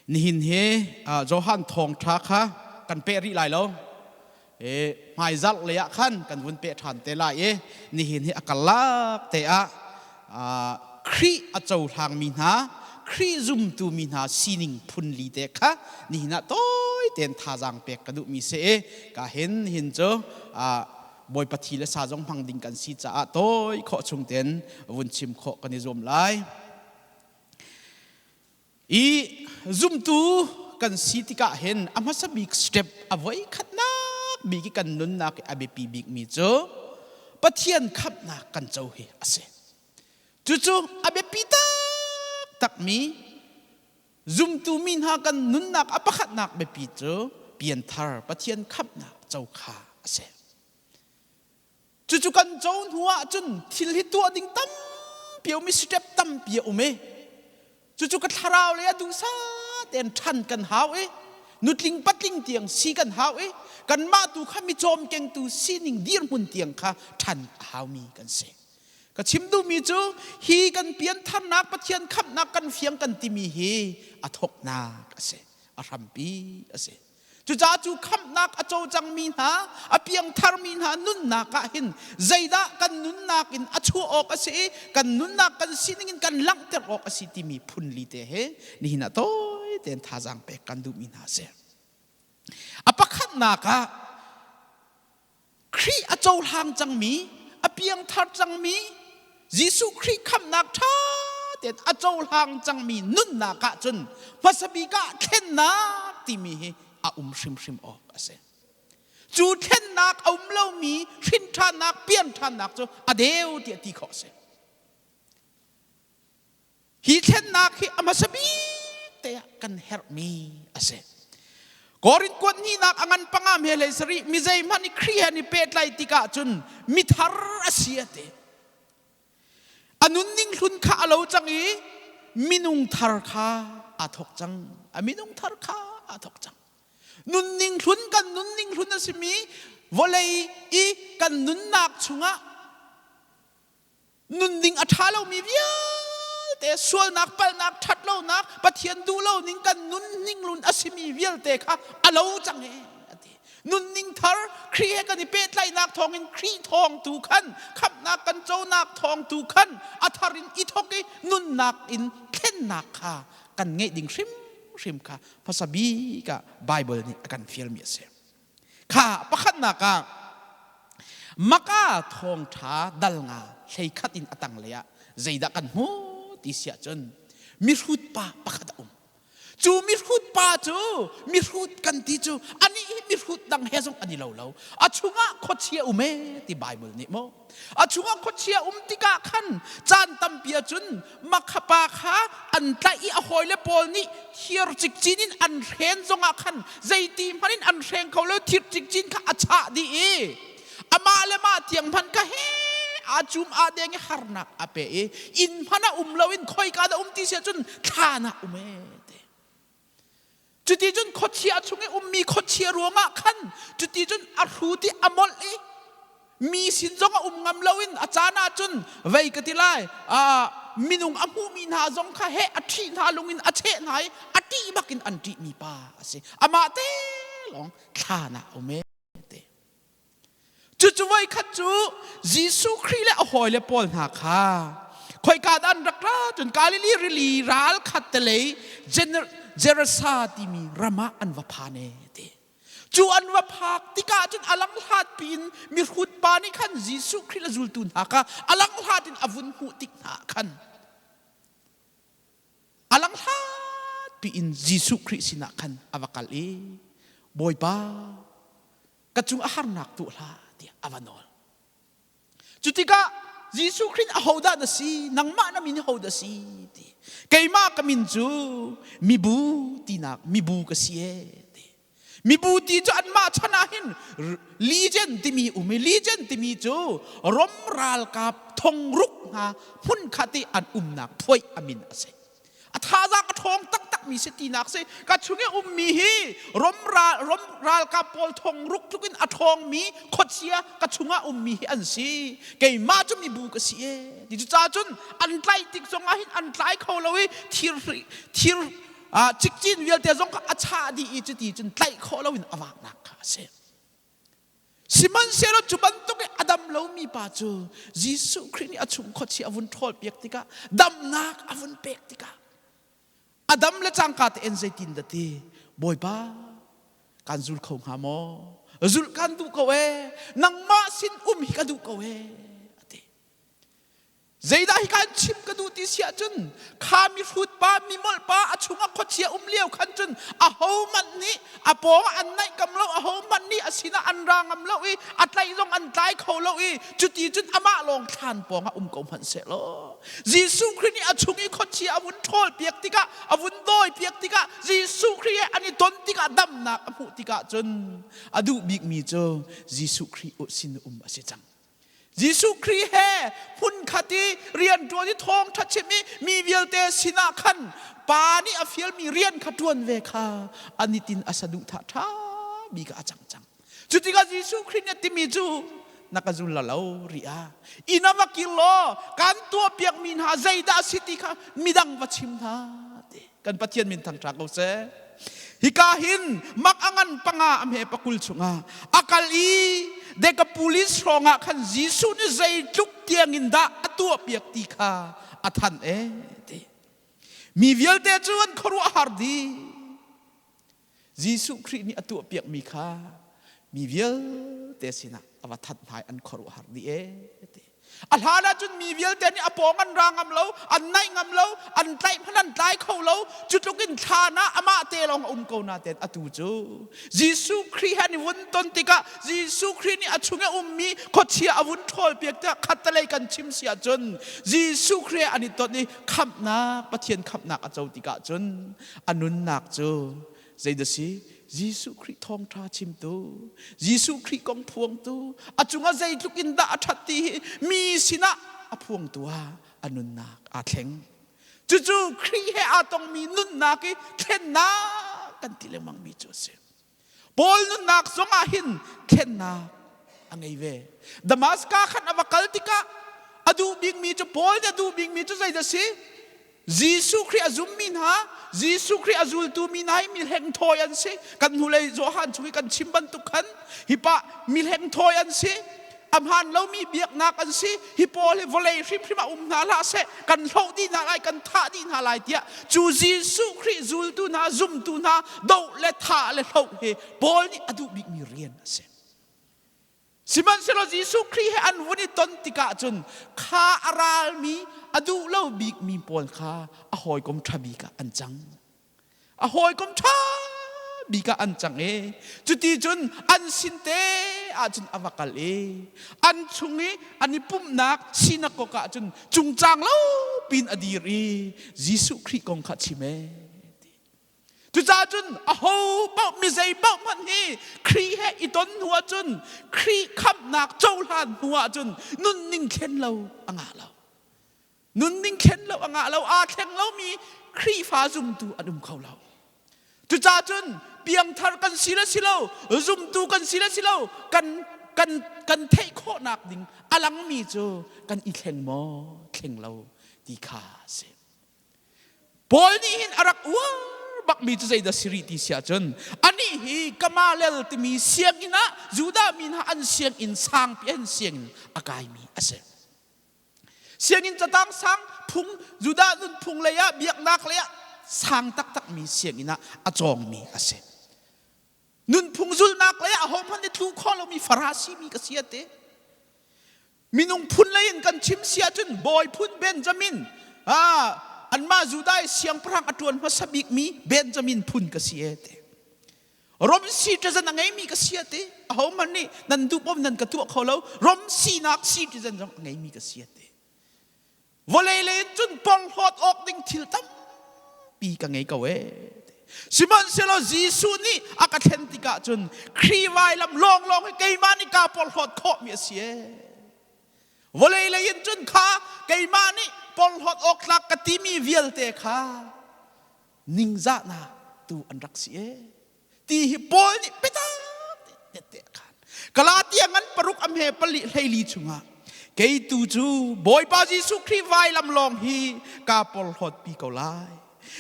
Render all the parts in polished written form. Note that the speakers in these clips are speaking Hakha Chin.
Nihin hi Johan thawngṭha kha kan peh rih lai lo. Hmaizarh lei ah khan kan vun peh ṭhan te lai i nihin hi a karlak te ah Khrih a cohlangmi hna, Khrih zumtu mi hna sining phunli te kha nihin ah tawi tein thazaang pek ka duhmi si i ka hin hin cu Bawipa thi le sa zong hmang ding kan si caah tawi khawh chung tein vun chim khawh kan i zuam lai. I zumtu kan si tikah hin a hmasa bik step a voi khatnak bik i kan nunnak i a biapi bikmi cu Pathian khamhnak kan co hi a si. Cucu a biapi taktakmi zumtu mi hna kan nunnak a pakhatnak biapi cu pianthar Pathian khamhnak co kha a si. Cucu kan co hnu ahcun thil hi tuah ding tampi a um i step tampi a um i cucu ka thlarau lei ah duhsah tein ṭhan kan hau i nutling patling tiang si kan hau i kanmah tu kha mi cawmkengtu sining dirhmun tiang kha ṭhan a haumi kan si. Ka chim duhmi cu hi kan piantharnak Pathian khamhnak kan fiang kan timi hi a thawknak a si, a hrampi a si. Cucaah cu khamhnak a co cangmi hna, a piangtharmi hna nunnak ah hin zeidah kan nunnak in a chuah awk a si i kan nunnak kan sining in kan langhter awk a si timi phunli te he nihin ah tawi tein thazaang pek kan duhmi hna a si. A pakhatnak ah Khrih a cohlang cangmi, a piangthar cangmi, Jesuh Khrih khamhnak ṭha tein a cohlang cangmi nunnak ah cun hmasa bik ah thlennak timi hi a um hrimhrim awk a si. Cu thlennak a um lomi hrinṭhannak, pianṭhannak cu a deu tiah ti khawh a si. Hi thlennak hi a hmasa bik te ah kan herhmi a si. Korin kuat hnihnak a ngan panga me hlei sarih mi zeihmanh i Khrih he an i pehtlai tikah cun mithar a si a ti. A nunning hlun kha a lo cang i minung thar kha aa thawk cang. A minung thar kha aa thawk cang. Nunning hlun kan nunning hlun a simi vawlei i kan nunnak chungah nunding a ṭha lomi vialte sualnak palhnak ṭhatlonak Pathian duh lo ning kan nunning lun a simi vialte kha a lo cang e a ti. Nunning thar Khrih he kan i pehtlaihnak thawngin Khrih thawng tu khan khamhnak kan conak thawng tu khan a thar in i thawk i nunnak in thlennak kha kan ngeih ding hrimhrim kha hmasa bik ah Bible nih a kan fialmi a si. Kha pakhatnak ah Maka thawngṭha dal nga 11 in a tanglei ah zeidah kan hmuh ti si ahcun mihrut pa pakhat a um. Cu mihrut pa cu mihrut kan ti cu anih hi mihrut dang he zong an i lo lo. A chungah khuachia um ee ti Bible nih maw. A chungah khuachia um tikah khan caan tampi ahcun Makhapa kha an tlaih i a hawile pawl nih thir cikcin in an hren zongah khan zeiti hmanh in an hreng kho lo thir cikcin kha a chah dih i amah le mah tiang hmanh kha he aa cum aa deng i harnak a pe i inn hmanh ah um loin khoika dah um ti si ahcun thlan ah um ee ti. Cuti cun khuachia chung i ummi khuachia ruangah khan cuti cun a hrut i a molh i mi sin zong a um ngam loin a caan ah cun vei ka ti lai minung a hmuhmi hna zong kha he a ṭhih hna lungin a cheh hna i a ṭih bakin an ṭihmi pa a si. Amah te lawng thlan ah a um ee ti. Cucu voikhat cu Jesuh Khrih le a hawile pawl hna kha khoika dah an rak ra cun Galilee rili ral khat te lei Gerasa timi ram ah an va phan e ti. Cu an va phak tikah cun a langhlat piin mihrut pa nih khan Jesuh Khrih le zultu hna kha a langhlat in a vun hmuh tik hna khan a langhlat piin Jesuh Khrih sinah khan a va kal i Bawipa ka cung a harnak tuah hlah tiah a va nawl. Cu tikah Jesuh Khrih ahodah na si? Nangmah na min hodah si? Ti. Keimah ka min cu mibu tinak mibu ka si e ti. Mibu ti cu anmah chan ah hin legion timi um i legion timi cu Rom ralkap thongruk hna hmunkhat i an umnak phuai a min a si. A thazaang a ṭhawng taktakmi si tinak si. Ka chung i ummi hi Rom ral Rom ralkap pawl thong ruk tluk in a ṭhawngmi khuachia ka chungah ummi hi an si. Keimah cu mibu ka si ee. Ti cu ca cun an tlaih tik zongah hin an tlai kho lo i thir thir cikcin vialte zong kha a chah dih i cuti cun tlaih khawh loin a vaknak kha a si. Sihmanhsehlaw cu bantuk i a dam lomi pa cu Jesuh Khrih nih a chung khuachi a vun ṭhawl piak tikah damnak a vun pek tikah a dam le cangka tein zeitin dah ti Bawipa kan zul kho hnga maw? Zulh kan duh ko ee nangmah sin um hi ka duh ko ee a ti. Zeidah hi kan chim ka duh ti si ahcun kha mihrut pa mimolh pa a chungah khuachia um lio khan cun ahohmanh nih a pawng an naih kam lo ahohmanh nih a sinah an ra ngam lo i a tlaih zong an tlai kho lo i cuti cun amah lawng thlan pawng ah um ko hmanh seh law Jesuh Khrih nih a chung i khuachia a vun ṭhawl piak tikah a vun dawi piak tikah Jesuh Khrih he an i ton tikah damnak a hmuh tikah cun a duh bikmi cu Jesuh Khrih sin um a si cang. Jesuh Khrih he hmunkhat i rianṭuan i thawngṭha chim i mi vialte sinah khan Pa nih a fialmi rian kha ṭuan ve kha a nitin a saduhthah ṭha bik ah a cang cang. Cu tikah Jesuh Khrih nih a timi cu na ka zul la lo rih ah inn ah va kir law kan tuahpiakmi hna zeidah a si ti kha midang va chim hna ti. Kan Pathian min thangṭha ko seh. Hika hin mak a ngan panga a hme pakul chungah a kal i Decapolis hrawngah khan Jesuh nih zeitluk tiangin dah a tuahpiak ti kha a thanh e ti. Mi vialte cu an khuaruahhar dih. Jesuh Khrih nih a tuahpiakmi kha mi vialte sinah a va thanh hna i an khuaruahhar dih ee ti. A hlan ahcun mi vialte nih a pawng an ra ngam lo, an naih ngam lo, an tlaih hmanh an tlai kho lo. Cu tluk in thlan ah amah te lawng a um ko nain atu cu Jesuh Khrih he an i vun ton tikah Jesuh Khrih nih a chung i a ummi khuachia a vun ṭhawl piak tikah khattelei kan chim si ahcun Jesuh Khrih he an i ton i khamhnak Pathian khamhnak a co tikah cun a nunnak cu zeidah si Jesuh Khrih thawngṭha chimtu Jesuh Khrih kong phuangtu a cungah zeitluk in dah a ṭhat ti hi mi sinah a phuangtu ah a nunnak aa thleng cucu Khrih he aa tongmi nunnak i thlennak kan ti lengmangmi cu a si Paul nunnak zongah hin thlennak a ngei ve Damaska khan a va kal tikah a duh bikmi cu Paul nih a duh bikmi cu zeidah si Jesuh Khrih a zummi hna, Jesuh Khrih a zultu mi hna hi mi hlengthawi an si. Kan hnulei Johan chung i kan chim bantuk khan hi pa mi hlengthawi an si. A hmaan lomi biaknak an si. Hi pawl hi vawlei hrimhrim ah um hna hlah seh, kan hloh dih hna lai, kan thah dih hna lai tiah cu Jesuh Khrih zultu hna, zumtu hna doh le thah le hloh hi Paul nih a duh bikmi rian a si. Sihmanhsehlaw Jesuh Khrih he an vun i ton tikah cun kha a ralmi a duh lo bikmi pawl kha a hawikom ṭha bik ah an cang. A hawikom ṭha bik ah an cang i cuti cun an sin te ahcun a va kal i an chung i an i pumhnak sinakok ah cun cungcang lo pin a dir i Jesuh Khrih kong kha chim ee. Cucaah cun aho paoh mi zei paoh hmanh hi Khrih he i ton hnu ahcun Khrih khamhnak cohlan hnu ahcun nunning thlen lo a ngah lo. Nunning thlen lo a ngah lo. Aa thleng lomi Khrihfa zumtu an um kho lo. Cucaah cun piangthar kan si le si lo, zumtu kan si le si lo, kan kan kan theih khawhnak ding a langmi cu kan i thleng maw, thleng lo ti kha a si. Paul nih hin a rak uar bakmi cu zeidah si rih ti si ahcun anih hi Gamaliel timi sianginn ah Judah mi hna an sianginn sangpi an sianginn a kaimi a si. Sianginn catang sang phung Judah nunphung lei ah biaknak lei ah sang taktakmi sianginn ah a cawngmi a si. Nunphung zulhnak lei ah ahohmanh nih tlu khawh lomi Farasi mi ka si a ti. Minung phun lei in kan chim si ahcun bawi phun Benjamin anmah Judah i siangpahrang a ṭuan hmasa bikmi Benjamin phun ka si e ti. Rom citizen a ngeimi ka si a ti. Ahohmanh nih nan duh paoh nan ka tuah kho lo. Rom sinak citizen zong a ngeimi ka si a ti. Vawlei lei in cun porhlawt awk ding thil tampi ka ngei ko ee. Sihmanhsehlaw Jesuh nih a ka thlen tikah cun Khrih vailam lawnglawng hi keimah nih kaa porhlawt khawhmi a si ee. Vawlei lei in cun kha keimah nih porhlawt awk tlak ka timi vialte kha ningzahnak tu an rak si ee. Ti hi Paul nih biatak te a khan. Galatia ngan paruk a hme pali hleili chungah kei tu cu Bawipa Jesuh Khrih vailam lawng hi kaa porhlawtpi ko lai.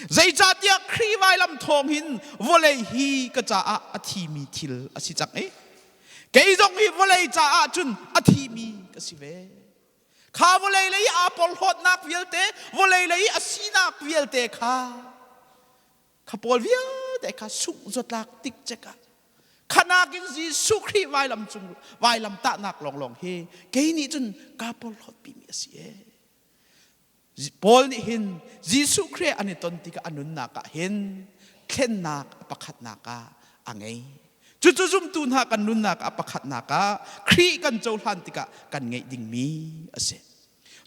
Zeicahtiah Khrih vailam thawng hin vawlei hi ka caah a thimi thil a si cang i kei zong hi vawlei caah cun a thimi ka si ve. Kha vawlei lei i aa porhlawtnak vialte, vawlei lei i a sinak vialte kha kha pawl vialte kha sungh zatlak tik cek ah khanak in Jesuh Khrih vailam cung vailam tahnak lawnglawng hi kei nih cun kaa porhlawt pimi a si ee. Paul nih hin Jesuh Khrih an i ton tikah a nunnak ah hin thlennak a pakhatnak ah a ngei. Cucu zumtu hna kan nunnak ah pakhatnak ah Khrih kan cohlan tikah kan ngeih dingmi a si.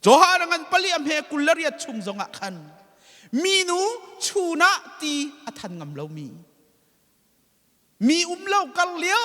Johan ngan pali a hme 28 chung zongah khan minu chun ah ti a than ngam lomi Mi um lo kar lio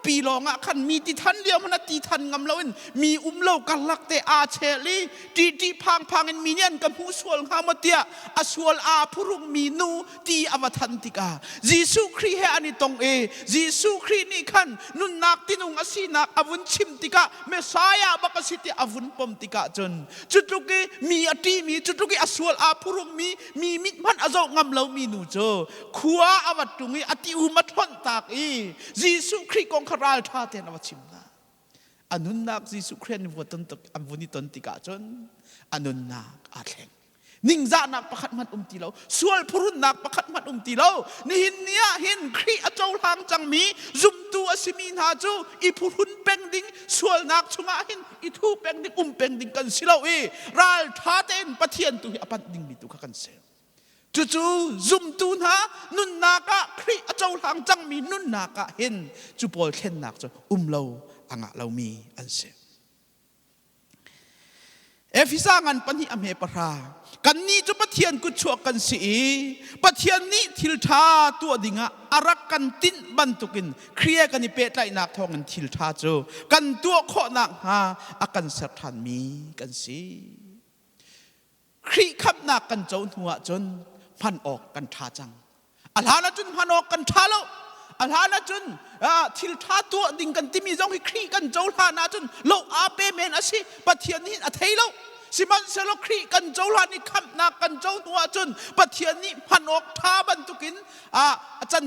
pi lawng ah khan mi ti than lio hmanh ah ti than ngam loin mi um lo karlak te aa chel i ṭihṭih phangphang in mi nih an ka hmuh sual hnga maw tiah a sual aa phurung mi nu ti a va than tikah Jesuh Khrih he an i tong i Jesuh Khrih nih khan nunnak tinung a sinak a vun chim tikah Messiah bak a si tiah a vun pom tikah cun cutluk i mi a ṭihmi cutluk i a sual aa phurung mi mi mit hmanh a zoh ngam lomi nu cu khua a va tlung i a ti um a ṭhonh tak i Jesuh Khrih kong kha ralṭha tein a va chim hna. A nunnak Jesuh Khrih an an vun i ton tikah cun a nunnak aa thleng. Ningzahnak pakhat hmanh um ti lo, sual phurunnak pakhat hmanh um ti lo. Nihin ni ah hin Khrih a cohlang cangmi zumtu a simi hna cu i phuhrun peng ding, sualnak chungah hin i thu peng ding, um peng ding kan si lo i ralṭha tein Pathian tu hi a panh dingmi tu kha kan si. Cucu zumtu hna nunnak ah Khrih a cohlang cangmi nunnak ah hin cu pawl thlennak cu um lo a ngah lomi an si. Efesa ngan pahnih a hme pahra kannih cu Pathian kutchuak kan si i Pathian nih thil ṭha tuah dingah a rak kan tinh bantukin Khrih he kan i pehtlaihnak thawngin thil ṭha cu kan tuah khawh nakhnga a kan ser ṭhanmi kan si. Khrih khamhnak kan co hnu ahcun hman awk kan ṭha cang. A hlan ahcun hman awk kan ṭha lo. A hlan ahcun thil ṭha tuah ding kan timi zong hi Khrih kan cohlan ahcun lo aa pe men a si. Pathian nih a thei lo. Sihmanhsehlaw Khrih kan cohlan i khamhnak kan co hnu ahcun Pathian nih hman awk ṭha bantukin a can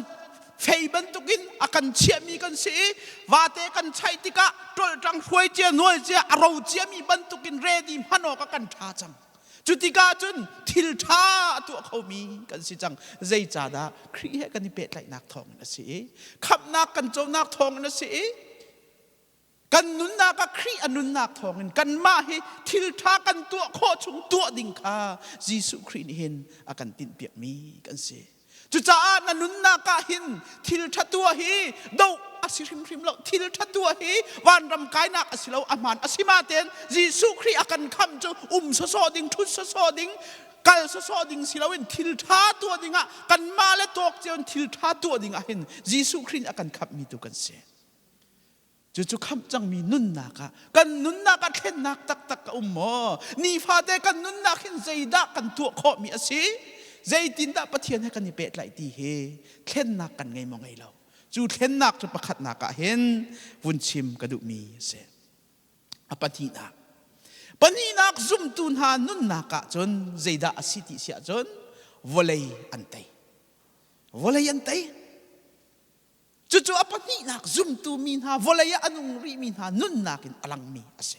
fei bantukin a kan chiahmi kan si i vate kan chaih tikah ṭolhṭang hruai cia nual cia a ro ciami bantukin ready hman awk a kan ṭha cang. Cu tikah cun thil ṭha a tuah khomi kan si cang. Zeicahdah Khrih he kan i pehtlaihnak thawngin a si i khamhnak kan conak thawngin a si i kan nunnak ah Khrih a nunnak thawngin kanmah hi thil ṭha kan tuah khawh chung tuah ding kha Jesuh Khrih nih hin a kan tinhpiakmi kan si. Cucaah na nunnak ah hin thil ṭha tuah hi doh a si hrimhrim lo. Thil ṭha tuah hi vanram kainak a si lo, a hmaan a si ma tein Jesuh Khrih a kan khamh cu um sawsawh ding, ṭhut sawsawh ding, kal sawsawh ding si loin thil ṭha tuah dingah kanmah le tawk cio in thil ṭha tuah ding ah hin Jesuh Khrih nih a kan khamhmi tu kan si. Cucu khamh cangmi nunnak ah kan nunnak ah thlennak taktak a um maw? Nifate kan nunnak hin zeidah kan tuah khawhmi a si? Zeitindah Pathian he kan i pehtlaih ti hi thlennak kan ngei maw ngei lo? Cu thlennak cu pakhatnak ah hin vun chim ka duhmi a si. A pahnihnak. Pahnihnak zumtu hna nunnak ah cun zeidah a si ti si ahcun vawlei an tei. Vawlei an tei. Cucu a pahnihnak zumtu mi hna vawlei ah a nung rihmi hna nunnak in a langmi a si.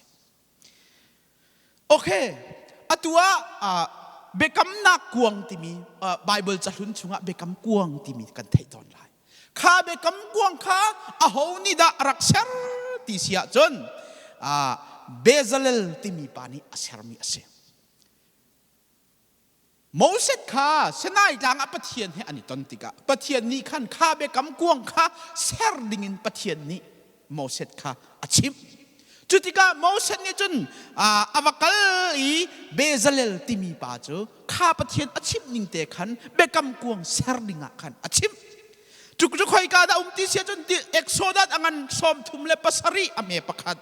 Okay, atu ah biakamnak kuang timi Bible cahlun chungah biakam kuang timi kan theih tawn lai. Kha biakam kuang kha aho nih dah a rak ser ti si ahcun Bezalel timi pa nih a sermi a si. Moses kha Sinai tlang ah Pathian he an i ton tikah Pathian nih khan kha biakam kuang kha ser dingin Pathian nih Moses kha a chimh. Cu tikah Moses nih cun a va kal i Bezalel timi pa cu kha Pathian a chimh ning te khan biakam kuang ser dingah khan a chimh. Cu cu khoika dah um ti sia cun Exodus a ngan 37 a me pakhat.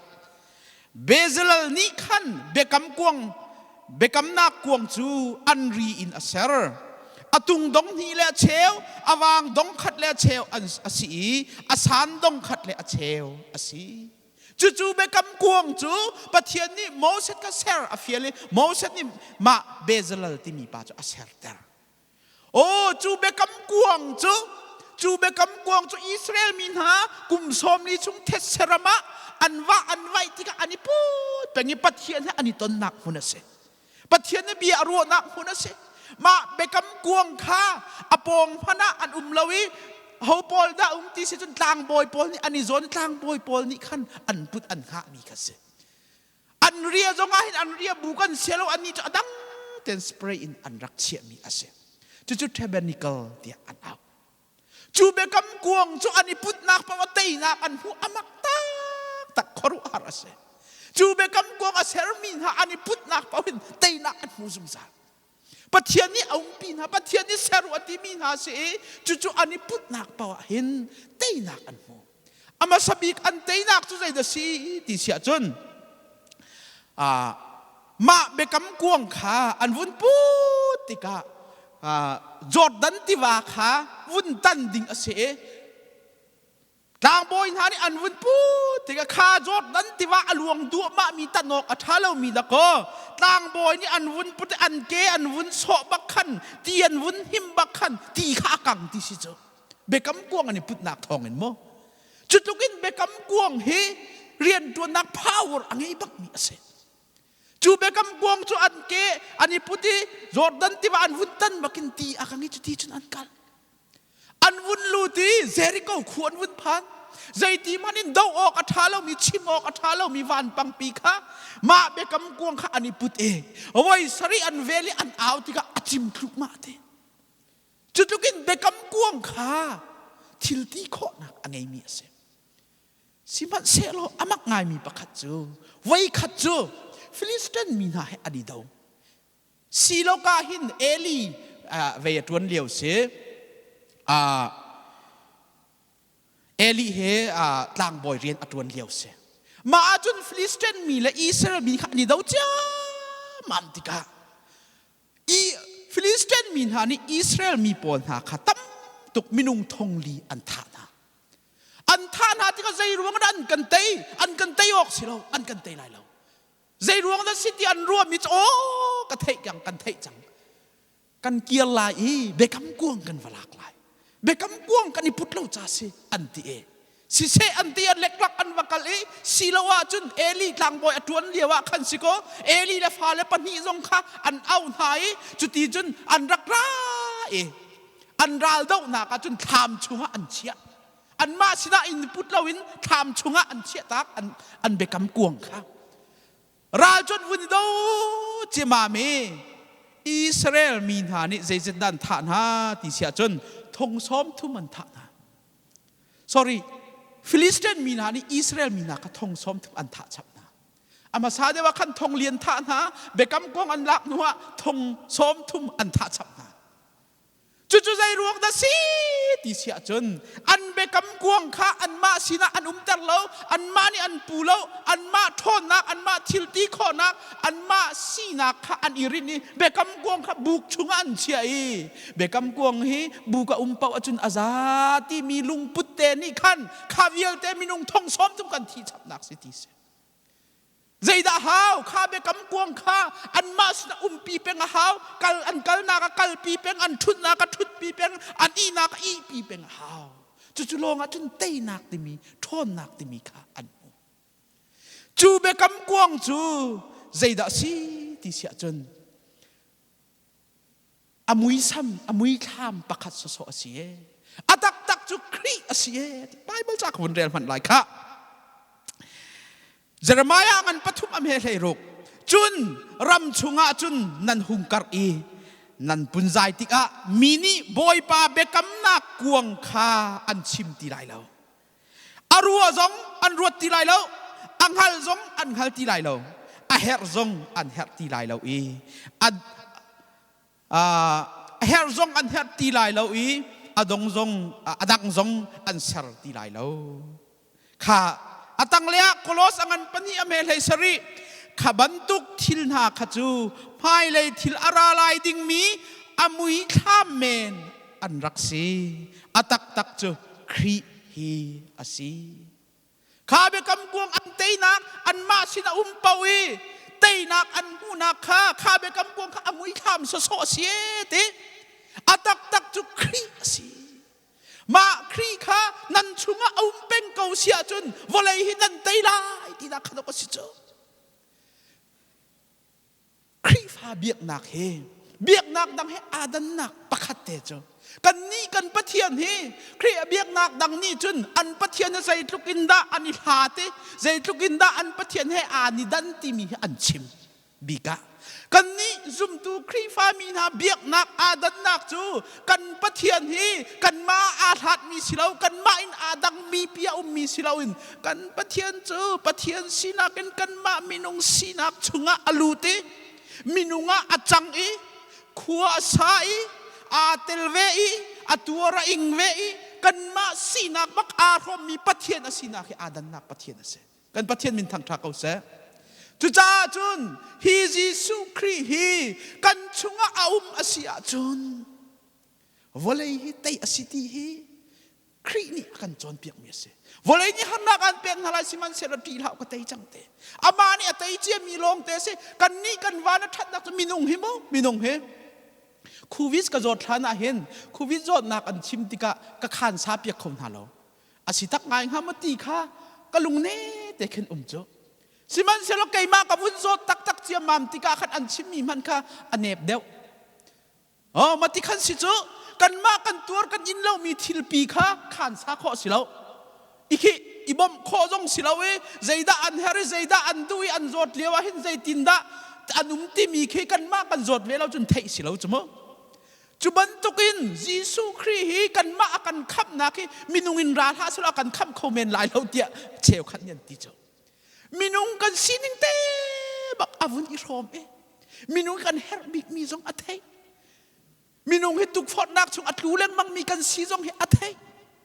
Bezalel nih khan biakam kuang biakamnak kuang cu an ri in a ser. A tung dong hnih le a cheu, a vang dong khat le a cheu an a si i a san dong khat le a cheu a si. Cucu biakam kuang cu Pathian nih Moses kha ser a fial i Moses nih mah Bezalel timi pa cu a serter. Aw, cu biakam kuang cu cu biakam kuang cu Israel mi hna kum 40 chung thetse ram ah an vah an vaih tikah an i put peng i Pathian he an i tonnak hmun a si. Pathian nih bia a ruahnak hmun a si. Mah biakam kuang kha a pawng hmanh ah an um lo i ho pawl dah um ti si cun tlangbawi pawl nih an i zawn tlangbawi pawl nih khan an put an hngahmi kha si. An ria zong ah hin an ria bu kan sia lo annih cu a dang tein spray in an rak chiahmi a si. Cucu tabernacle tiah an auh. Cu biakam kuang cu an i putnak paoh a teinak an hmuh a mak taktak khuaruahhar a si. Cu biakam kuang a sermi hna an i putnak paoh hin teinak an hmu zungzal. Pathian nih a umpi hna, Pathian nih ser u a timi hna si i cucu an i putnak paoh ah hin teinak an hmu. A hmasa bik an teinak cu zeidah si ti si ahcun mah biakam kuang kha an vun put tikah Jordan tiva kha vun tan ding a si i Tlangbawi hna nih an vun put tikah kha Jordan tiva a luang duahmahmi tan awk a ṭha lomi dakaw tlangbawi nih an vun put i an ke an vun sawh bak khan ti an vun him bak khan ti kha a kang ti si cu biakam kuang an i putnak thawngin maw cu tluk in biakam kuang hi rianṭuannak power a ngei bakmi a si. Cu biakam kuang cu an ke an i put i Jordan tiva an vun tan bakin ti a kang i cu ti cun an kal. An vun lut i Jericho khu an vun phan. Zeiti hmanh in doh awk a ṭha lomi, chim awk a ṭha lomi vanpangpi kha mah biakam kuang kha an i put i voi sarih an vel i an au tikah a cim thlukmah te. Cu tluk in biakam kuang kha thil ti khawhnak a ngeimi a si. Sihmanhsehlaw a mak ngaimi pakhat cu voikhat cu Philistine mi hna he an i do. Siloka hin Eli vei a ṭuan lio si. Eli he tlangbawi rian a ṭuan lio si. Mah ahcun Philistine mi le Israel mi kha an i do ciammam tikah i Philistine mi hna nih Israel mi pawl hna kha tam tuk minung thong li an thah hna. An thah hna tikah zei ruang dah an kan tei? An kan tei awk si lo, an kan tei lai lo. Zei ruang dah si ti an ruahmi cu aw ka theih cang kan theih cang. Kan kir lai i biakam kuang kan va lak lai. Biakam kuang kan i put lo ca si an ti e. Siseh an ti an leklak an va kal i silo ahcun Eli tlangbawi a ṭuan lio ah khan si kaw Eli le fale pahnih zong kha an auh hna i cuti cun an rak ra i an ral dohnak ah cun thlam chungah an chiah. Anmah sinah in put loin thlam chungah an chiahtak an, an biakam kuang kha. Ral cun vun i do cimam i Israel mi hna nih zeizat dah an thah hna ti si ahcun thong sawm thum an thah hna. Sorry, Philistine mi hna nih Israel mi hna kha thong sawm thum an thah chap hna. A hmasa deuh ah khan thong lian thah hna, biakam kuang an lak hnu ah thong sawm thum an thah chap hna. Cucu zei ruang dah si ti si ahcun an biakam kuang kha anmah sinah an umter lo, anmah nih an pu lo, anmah ṭhawnnak, anmah thil ti khawhnak, anmah sinak kha an i rinh i biakam kuang kha buk chungah an chiah i biakam kuang hi buk a um paoh ahcun a za timi lungput te nih khan kha vialte minung thong sawm thum kan thi chapnak si ti si. Zeidah hau? Kha biakam kuang kha anmah sinah umpi peng a hau. Kal an kalnak a kalpi peng, an ṭhutnak a ṭhutpi peng, an ihnak a ihpi peng a hau. Cucu lawng ah cun teinak timi, ṭhawnnak timi kha an hmu. Cu biakam kuang cu zeidah a si ti si ahcun a muisam a muithlam pakhat sawsawh a si e a taktak cu Khrih a si e Bible ca ka vun rel hmanh lai khah Jeremiah ngan pathum am he hlei ruk cun ram chungah cun nan hung karh i nan punzai tikah mi nih Bawipa biakamnak kuang kha an chim ti lai lo a rua zong an ruat ti lai lo a hngal zong an hngal ti lai lo a herh zong an herh ti lai lo i a a herh zong an herh ti lai lo i a dong zong a dang zong an ser ti lai lo kha a tanglei ah Kolos a ngan pahnih a me hlei sarih kha bantuk thil hna kha cu hmailei thil a ra lai dingmi a mui thlam men an rak si a taktak cu Khrih hi a si. Kha biakam kuang an teinak anmah sin a um paoh i teinak an hmuhnak kha kha biakam kuang kha a muithlam sawsawh a si ti. A taktak. chungah a um peng ko si ahcun vawlei hi nan tei lai tinak khan a si cu. Khrihfa biaknak hi biaknak dang he aa dannak pakhat te cu kannih kan Pathian hi Khrih biaknak dang nih cun an Pathian hi zeitluk in dah an i hlat i zeitluk in dah an Pathian he aa ni dan timi hi an chim bik ah kannih zumtu Khrihfami hna biaknak aa dannak cu kan Pathian hi kanmah aa hlatmi si lo kanmah in aa dangmi pi a ummi si loin kan Pathian cu Pathian sinak in kanmah minung sinak chungah a lut i minung ah a cang i khua a sa i aa tel ve i a tuar a ing ve i kanmah sinak bak aa hrawmmi Pathian a sinak hi aa dannak Pathian a si. Kan Pathian min thangṭha ko seh. Cucaah cun hi Jesuh Khrih hi kan chungah a um a si ahcun vawlei hi tei a si ti hi Khrih nih a kan cawnpiakmi a si. Vawlei nih harnak an pek hna lai sihmanhsehlaw ṭih hlah ka tei cang te. Amah nih a tei ciami lawng te a si. Kannih kan van a ṭhatnak cu minung hi mu minung hi. Covid ka zawt hlan ah hin Covid zawtnak an chim tikah ka khan sa piak kho hna lo. A si tak ngai hnga maw ti kha ka lung ne te khin um cu. Sihmanhsehlaw keimah ka vun zawt taktak ciammam tikah khan an chimmi hmanh kha a nep deuh. Oh, mati khan si cu kanmah kan tuar kan in lomi thilpi kha khan sa khawh si lo. I khi i bawmh khawh zong si lo i zeidah an her i zeidah an duh i an zawt lio ah hin zeitindah an um timi khi kanmah kan zawt ve lo cun theih si lo cu mu. Cu bantukin Jesuh Khrih hi kanmah a kan khamhnak hi minung in ra hlah selaw a kan khamh kho men lai lo tiah cheukhat nih an ti cu. Minung kan sining te bak a vun i hrawm i minung kan herh bikmi zong a theih. Minung hi tukforhnak chung a tlu lengmangmi kan si zong hi a theih.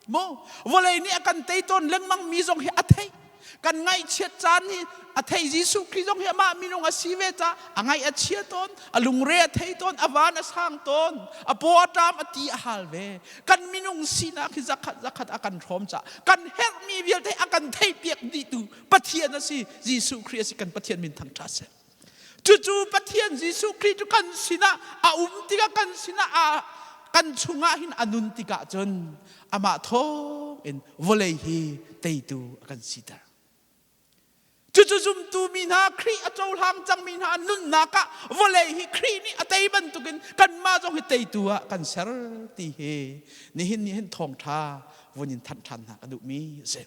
Maw vawlei nih a kan tei tawn lengmang mi zong hi a theih. Kan ngaihchiat caan hi a thei Jesuh Khrih zong hi amah minung a si ve ca a ngaih a chia tawn, a lungre a thei tawn, a van a sang tawn, a paw a ṭam, a ti a hal ve. Kan minung sinak hi zakhat zakhat a kan hrawm ca kan herhmi vialte a kan theihpiak dihtu Pathian a si, Jesuh Khrih a si, kan Pathian min thangṭhat seh. Cucu Pathian Jesuh Khrih cu kan sinah a um tikah kan sinah a kan chungah hin a nun tikah cun amah thawng in vawlei hi teitu a kan siter. Cucu zumtu mi hna Khrih a cohlang cangmi hna nunnak ah vawlei hi Khrih nih a tei bantukin kanmah zong hi teitu ah kan ser ti hi nihin ni hin thawngṭha vun in thanh ṭhan hna ka duhmi a si.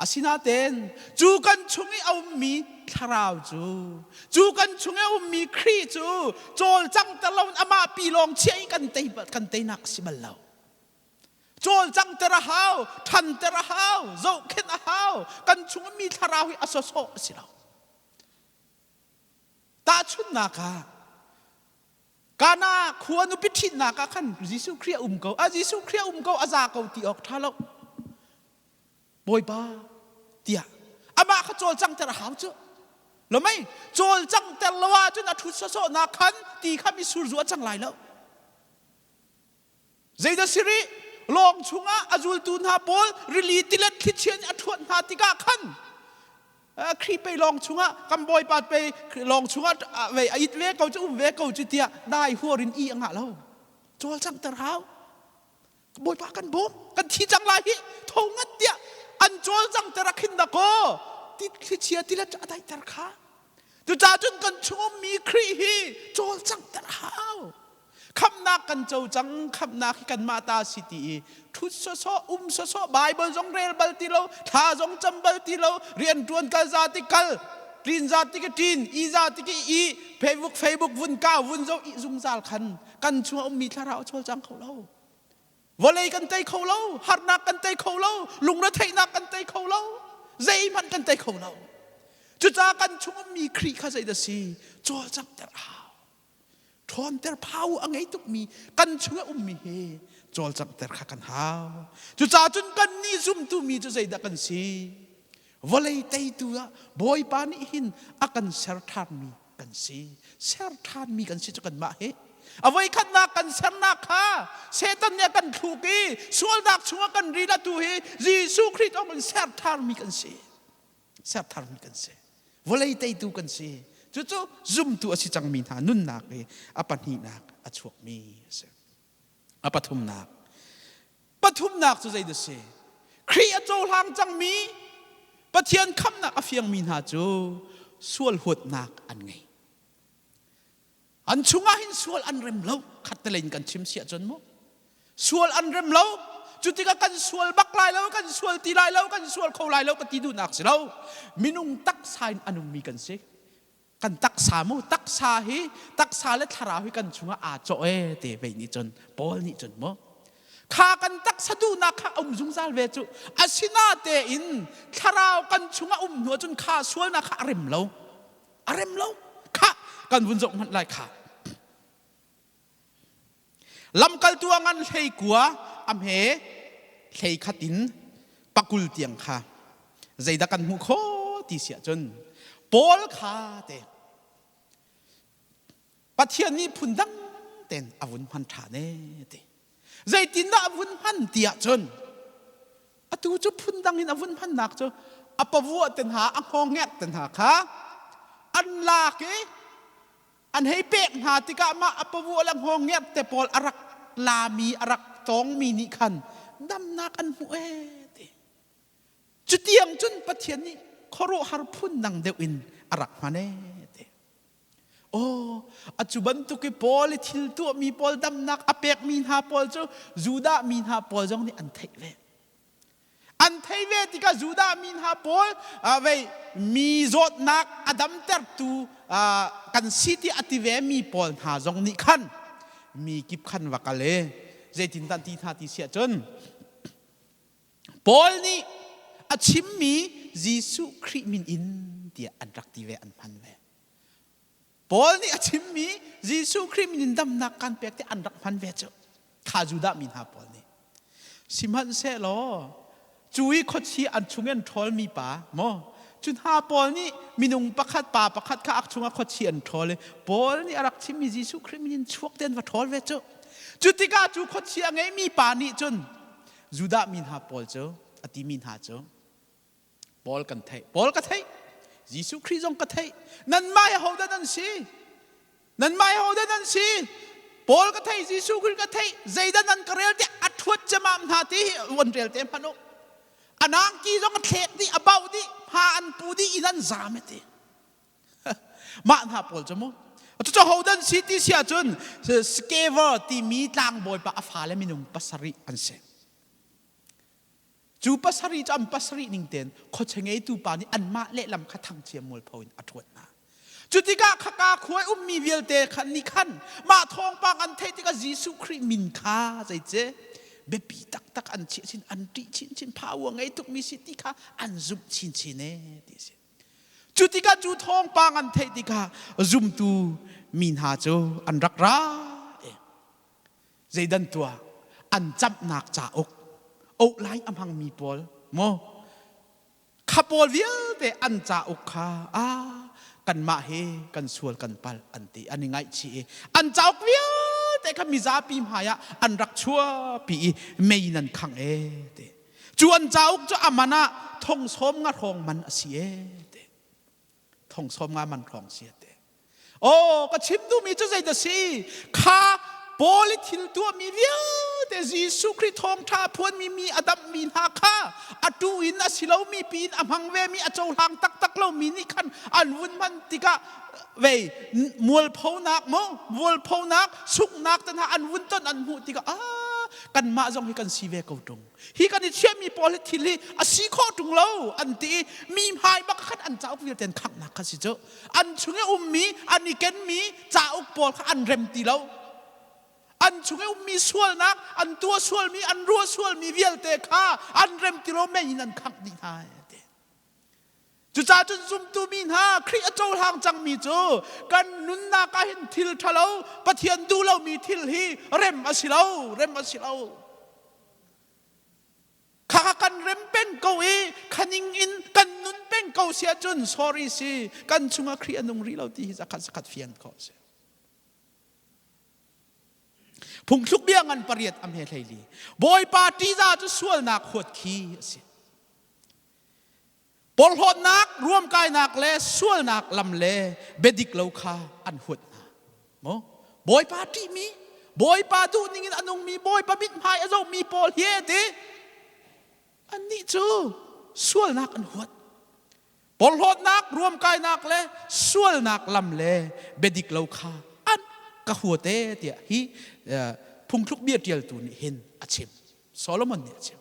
Asinain cu kan chung i a ummi thlarau cu cu kan chung i a ummi Khrih cu cawlcangter loin amah pi lawng chiah i kan tei kan teinak a si bal lo. Cawlcangter a hau, ṭhanter a hau, zohkhenh a hau. Kan chung ummi thlarau hi a sawsawh a si lo. Tahchunhnak ah Kana khua nupi ṭhitnak ah khan Jesuh Khrih a um ko. A Jesuh Khrih a um ko, a za ko ti awk ṭha lo. Bawipa tiah amah kha cawlcangter a hau cu. Lo mei cawlcangter lo ahcun a ṭhut sawsawhnak khan ti kha mitsur zu a cang lai lo. Zeidah si rih? Lawng chungah a zultu hna pawl rili tilet thlichia nih a ṭhuat hna tikah khan Khrih pei lawng chungah kan Bawipa pei lawng chungah vei a it ve ko cu um ve ko cu tiah dai huar in i a ngah lo. Cawlcanghter hau. Bawipa kan bawm kan thi cang lai hi tho ngat tiah an cawlcangter a khin dakaw ti thlichia tilet a daihter kha. Cucaah cun kan chung ummi Khrih hi cawlcanghter hau. Khamhnak kan co cang, khamhnak hi kanmah ta si ti i ṭhut sawsawh, um sawsawh, Bible zong rel bal ti lo, thla zong cam bal ti lo, rian ṭuan kal za ti kal, ṭin za ti ki ṭin, i za ti ki i, Facebook Facebook vun kau vun zoh i zungzal khan kan chungah ummi thlarau a cawlcang kho lo. Vawlei kan tei kho lo, harnak kan tei kho lo, lungretheihnak kan tei kho lo, zeihmanh kan tei kho lo. Cucaah kan chung ummi Khrih kha zeidah si? Cawlcanghter a hau. Ṭhawnter phau a ngei tukmi kan chung a ummi hi cawlcanghter kha kan hau. Cucaah cun kannih zumtu mi cu zeidah kan si? Vawlei teitu ah Bawipa nih hin a kan ser ṭhanmi kan si. Ser ṭhanmi kan si cu kanmah hi. A voikhatnak kan sernak kha Satan nih a kan thluk i sualnak chungah kan ril atu hi Jesuh Khrih thawng in ser ṭhanmi kan si. Ser tharmi kan si. Vawlei teitu kan si. Cucu zumtu a si cangmi hna nunnak i a pahnihnak a chuakmi a si. A pathumnak. Pathumnak cu zeidah si? Khrih a cohlang cangmi Pathian khamhnak a fiangmi hna cu sual huatnak an ngei. An chungah hin sual an rem lo. Khattelei in kan chim siah cun mu. Sual an rem lo. Cu tikah kan sual bak lai lo, kan sual ti lai lo, kan sual kho lai lo ka ti duhnak si lo. Minung taksa in a nungmi kan si. Kan taksa mu, taksa hi, taksa le thlarau hi kan chungah aa cawh e te vei nih cun, Paul nih cun mu. Kha kan taksa duhnak kha a um zungzal ve cu. Asinatein thlarau kan chungah um hnu ahcun kha sualnak kha a rem lo. A rem lo. Kha kan vun zoh hmanh lai kha. Lamkaltu a ngan 19 a hme 11 in 20 tiang kha zeidah kan hmuh khawh ti si ahcun Paul kha te Pathian nih phundang ten a vun hman ṭhan e ti. Zeitindah a vun hman ti ahcun atu cu phundang in a vun hmannak cu a pavuah te hna a hngawngek te hna kha an lak i an hei pek hna tikah mah a pavuah le hngawngek te pawl a rak lami a rak tawngmi nih khan damnak an hmuh ee ti. Cutiang cun Pathian nih khuaruahhar phundang deuh in a rak hman ee ti. Aw, a cu bantuk i Paul i thil tuahmi pawl damnak a pekmi hna pawl cu Judah mi hna pawl zong nih an theih ve. An theih ve tikah Judah mi hna pawl vei mi zawtnak a damtertu kan si ti a ti ve mi pawl hna zong nih khan mi kip khan va kal i zeitindah ti hna ti siah cun Paul nih a chimmi Jesuh Khrih min in tiah an rak ti ve an hman ve. Paul nih a chimmi Jesuh Khrih min in damnak kan pek ti an rak hman ve cu. Kha Judah mi hna pawl nih. Sihmanhsehlaw cu i khuachi an chung in ṭhawlmi pa maw cu hna pawl nih minung pakhat pa pakhat kha ak chungah khuachi an ṭhawl i Paul nih a rak chimmi Jesuh Khrih min in chuak te an va ṭhawl ve cu. Cu tikah cu khuachi a ngeimi pa nih cun Judah mi hna pawl cu a timi hna cu Paul kan theih Paul ka theih Jesuh Khrih zong ka theih nanmah hi hodah nan si nanmah hi hodah nan si Paul ka theih Jesuh Khrih ka theih zeidah nan ka rel tiah a ṭhuat cemam hna ti hi von rel te hmanh u a nangki zong a thlek dih a bauh dih hma an pu dih in an zam e ti Mah hna pawl cu mu cucu hodan si ti si ahcun Skever timi tlangbawi pa a fale minung pasarih an si. Cu pasarih cu an pasarih ning tein khuache ngeitu pa nih anmah lehlam kha thangchia mualpho in a ṭhuat hna. Cu tikah khaka khua i ummi vialte khan nih khan mah thawngpang an theih tikah Jesuh Khrih min kha zeice biapi taktak an chiah chin an ṭih chinchin phaua ngei tukmi si ti kha an zumh chinchin ee ti a si. Cu tikah cu thawngpang an theih tikah zumtu mi hna cu an rak ra i zeidan tuah an camhnak cauk ohlai a hmangmi pawl maw kha pawl vialte an cauk kha a kanmah he kan sual kan palh an ti an i ngaihchih i an cauk vialte kha mizapi hmai ah an rak chuahpi i mei nan khangh e ti Cu an cauk cu a man ah thong 50 hrawng man a si e te. Thong 50 man hrawng si te. Oh, ka chim duhmi cu zeidah si? Kha Paul i thil tuahmi vialte Jesuh Khrih thawngṭha phuanmi mi a damhmi hna kha a tu in a si lomi piin a hmang vemi a cohlang taktak lomi nih khan an vun hman tikah vei mualphonak maw mualphonak sunghnak te hna an vun ton an hmuh tikah ah kanmah zong hi kan si ve ko ṭung hi kan i chiahmi pawl hi thil hi a si khawh ṭung lo an ti i mi hmai bak khan an cauk vialte an khanghnak kha si cu an chung i ummi an i kenmi cauk pawl kha an rem ti lo an chung i ummi sualnak an tuah sualmi an ruah sualmi vialte kha an rem ti lo mei in an khangh dih hna ti Cucaah cun zumtu mi hna Khrih a cohlang cangmi cu kan nunnak ah hin thil ṭhalo Pathian duh lomi thil hi rem a si lo, rem a si lo. Kha kan rem peng ko i khaning in kan nun peng ko si ahcun sorry si kan chungah Khrih a nung rih lo ti hi zakhat zakhat fian khawh a si. Phungthluk bia ngan 8 a hme 14. Bawipa ṭihzah cu sualnak huat khi a si. Porhlawtnak, ruamkainak le sualnak lam le biadik lo kha an huat hna. Maw? Bawipa ṭihmi, Bawipa duh ning in a nungmi Bawipa mithmai a zohmi pawl hi ti annih cu sualnak an huat. Porhlawtnak, ruamkainak le sualnak lam le biadik lo kha an ka huat ee tiah hi phungthluk bia ṭialtu nih hin a chim. Solomon nih a chim.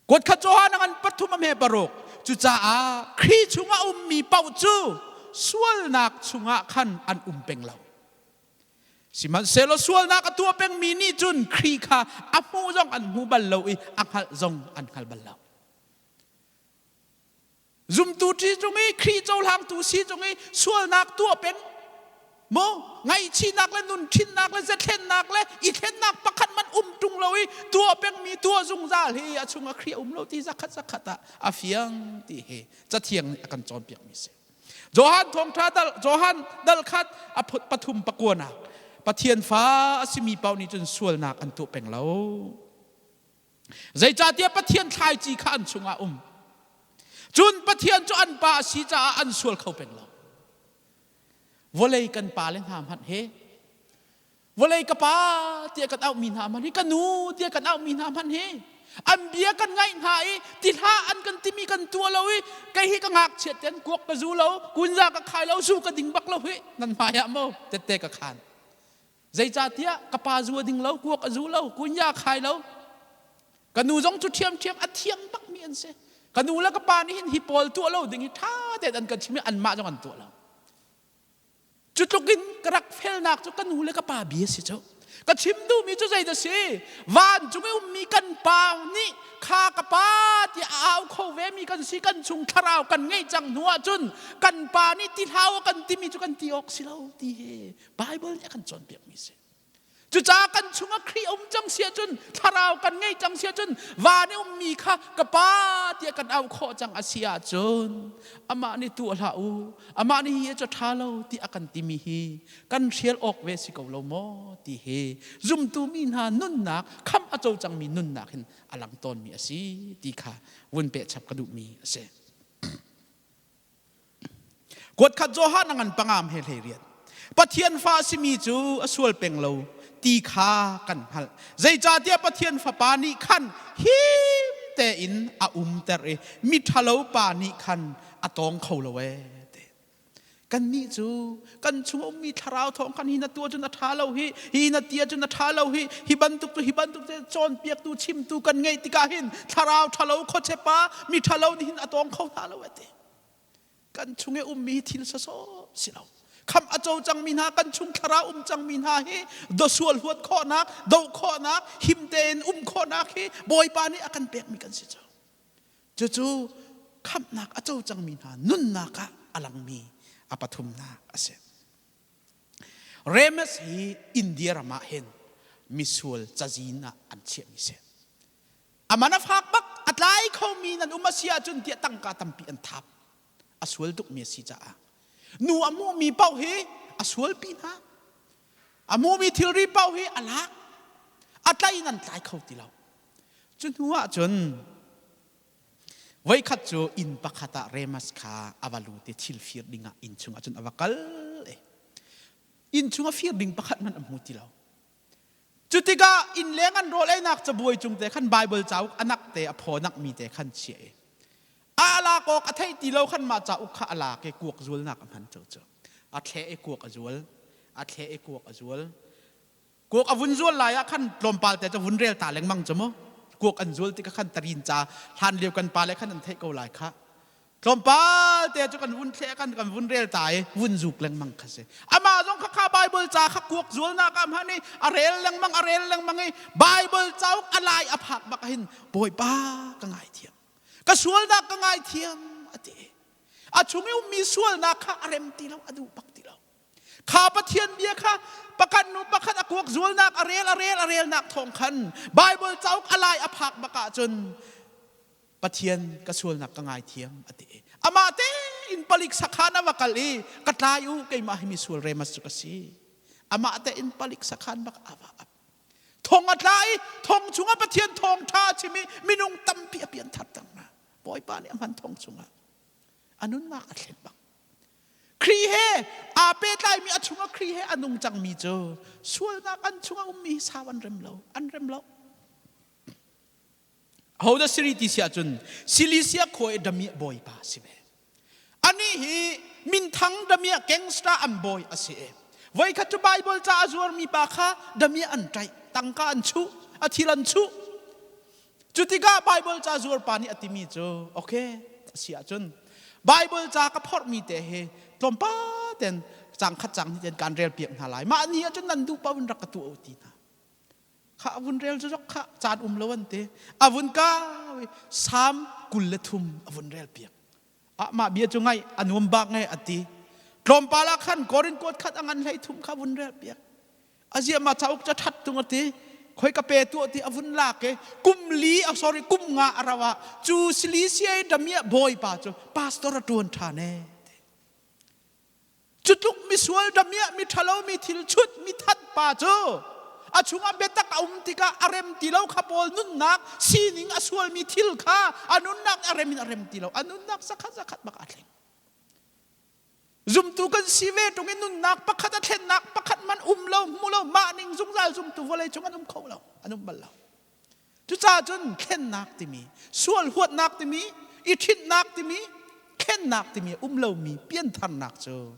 Kuatkhat Johan a ngan pathum a hme paruk. Cucaah Khrih chungah ummi paoh cu sualnak chungah khan an um peng lo. Sihmanhsehlaw sualnak a tuah pengmi nih cun Khrih kha a hmuh zong an hmu bal lo i a hngalh zong an hngal bal lo. Zumtu ṭi cung i Khrih cohlangtu si cung i sualnak tuah peng maw ngaihchihnak le nun ṭhinnak le zathlennak le i thlennak pakhat man um ṭung lo i tuah pengmi tuah zungzal hi a chungah Khrih a um lo ti zakhat zakhat ah a fiang ti hi cathiang nih a kan cawnpiakmi si. Johan thawngṭha dal Johan dal khat a pathum pakuanak Pathian fa a simi paoh nih cun sualnak an tuah peng lo. Zeicahtiah Pathian thlaici kha an chungah um. Cun Pathian cu an pa a si caah an sual kho peng lo. Vawlei kan pale hna hmanh he vawlei ka pa tiah kan auhmi hna hmanh hi ka nu tiah kan auhmi hna hmanh hi an bia kan ngaih hna i ti hlah an kan timi kan tuah lo i kei hi ka ngakchiat ten kuak ka zu lo kunza ka khai lo zu ka ding bak lo hi nan hmai ah mo tette ka khan Zeicahtiah ka pa zu a ding lo, kuak a zu lo, kunya a khai lo. Ka nu zong cu ṭhiamṭhiam a thiang bakmi an si. Ka nu le ka pa nih hin hi pawl tuah lo ding hi ṭha tein an kan chim i anmah zong an tuah lo. Cu tluk in ka rak felnak cu ka nu le ka pa bia si cu. Ka chim duhmi cu zeidah si? Vancung i ummi kan pa nih kha ka pa tiah a au kho vemi kan si kan chung thlarau kan ngeih cang hnu ahcun kan pa nih ti hlah kan timi cu kan ti awk si lo ti hi Bible nih a kan cawnpiakmi si. Cucaah kan chungah Khrih um cang si ahcun thlarau kan ngei cang si ahcun van i ummi kha ka pa tiah kan auh khawh cang a si ahcun amah nih tuah hlah u amah nih hi cu ṭha lo ti a kan timi hi kan hrial awk ve si ko lo maw ti hi zumtu mi hna nunnak khamh a co cangmi nunnak hin a lang tawnmi a si ti kha vun pehchap ka duhmi a si. Kuatkhat Johan a ngan pangam he hlei rian. Pathian fa a simi cu a sual peng lo ti kha kan hngalh. Zeicahtiah Pathian Fapa nih khan him tein a umter i miṭhalo pa nih khan a tawng kho lo ee. Kannih cu kan chung a ummi thlarau thawng khan hi na tuah cun a ṭha lo hi, hi na ti ahcun a ṭha lo hi, hi bantuk cu hi bantuk cu cawnpiaktu chimtu kan ngeih tikah hin thlarau ṭhalo khuachepa miṭhalo nih hin a tawng kho hna lo a ti. Kan chung i ummi hi thil sawsawh si lo. Khamh a co cangmi hna kan chung thlarau um cangmi hna hi dosual huat khawhnak, doh khawhnak, him tein um khawhnak hi Bawipa nih a kan pekmi kan si cu. Cucu khamhnak a co cangmi hna nunnak ah a langmi a pathumnak a si. Remes hi India ram ah hin misual cazin ah an chiahmi si. A man a fak bak, a tlai khomi nan um a si ahcun tiah tangka tampi an thap. A sual tukmi a si caah. Nu a hmuhmi paoh hi a sualpi hna. A hmuhmi thilri paoh hi a lak. A tlai in an tlai kho ti lo. Cu hnu ahcun Voikhat cu inn pakhat ah Remas kha a va lut i thil fir dingah inn chungah cun a va kal i inn chung a fir ding pakhat hmanh a hmu ti lo. Cu tikah inn leng an rawl einak cabuai cung te khan Baibal cauk a nak te a phaw nakmi te khan chiah i a lak awk a theih ti lo khan mah cauk kha a lak i kuak zualnak a hman cu cu a thleh i kuak a zual a thleh i kuak a zual Kuak a vun zual lai ah khan tlawmpal te cu vun rel ta lengmang cu mu. Kuak an zual tikah khan tarin ca hlan lio kan pale khan an theih ko lai kha. Tlawmpal te cu kan vun thleh kan kan vun rel ta i vun zuk lengmang kha si. Amah zong kha kha Bible ca kha kuak zualnak ah hman i a rel lengmang a rel lengmang i Bible cauk a lai a phak bak hin Bawipa ka ngaithiam. Ka sualnak ka ngaithiam a ti. A chung i ummi sualnak kha a rem ti lo a duh bak ti lo. Kha Pathian bia kha pakhat nu pakhat a kuak zualnak a rel a rel a relnak thawng khan Bible cauk a lai a phak bak ahcun Pathian ka sualnak ka ngaithiam a ti. Amah tein palik sakhan a va kal i ka tlai u keimah hi mi sual remas cu ka si. Amah tein palik sakhan bak a va ap. Thong a tla i thong chungah Pathian thawngṭha a chim i minung tampi a pian thar cang hna. Bawipa nih a hman thong chungah a nunnak a thlen bang. Khrih he aa pehtlaimi a chungah Khrih he a nung cangmi cu sualnak an chungah ummi sau an rem lo, an rem lo. Ahodah siri ti si ahcun Cilicia khua i damiah bawipa si ve. Anih hi minthang damiah gangster an bawi a si i voikhat cu Bible ca a zuarmi pa kha damiah an ṭaih, tangka an chuh, a thil an chuh. Cu tikah Bible ca zuar pa nih a timi cu okay a si ahcun Bible ca ka phorhmi te hi tlawmpal ten cang khat cang hnih ten kaan rel piak hna lai. Mah ni ahcun nan duh paoh in rak ka tuah u ti hna. Kha a vun rel cu zok kha caan um lo an ti. A vun ka Salm 23 a vun rel piak. Ah mah bia cu ngaih a nuam bak ngai a ti. Tlawmpal ah khan Korin kuat khat a ngan hlei thum kha vun rel piak. Azia ma cauk ca that tung a ti. Khoi ka pe tu ti a vun lak i kum li oh sorry kum nga a rawa cu Cilicia damiah bawipa cu pastor a tuan than e. Cu tluk misual damiah mi ṭhalo mi thil chut mi that pa cu a chungah biatak a um tikah a rem ti lo kha pawl nunnak sining a sualmi thil kha a nunnak a rem in a rem ti lo a nunnak zakhat zakhat bak aa thleng. Zumtu kan si ve ṭung i nunnak pakhat a thlennak pakhat man um lo hmu lo mah ning zungzal zumtu vawlei cung an um kho lo an um bal lo. Cucaah cun thlennak timi, sual huatnak timi, i ṭhitnak timi, thlennak timi um lomi piantharnak cu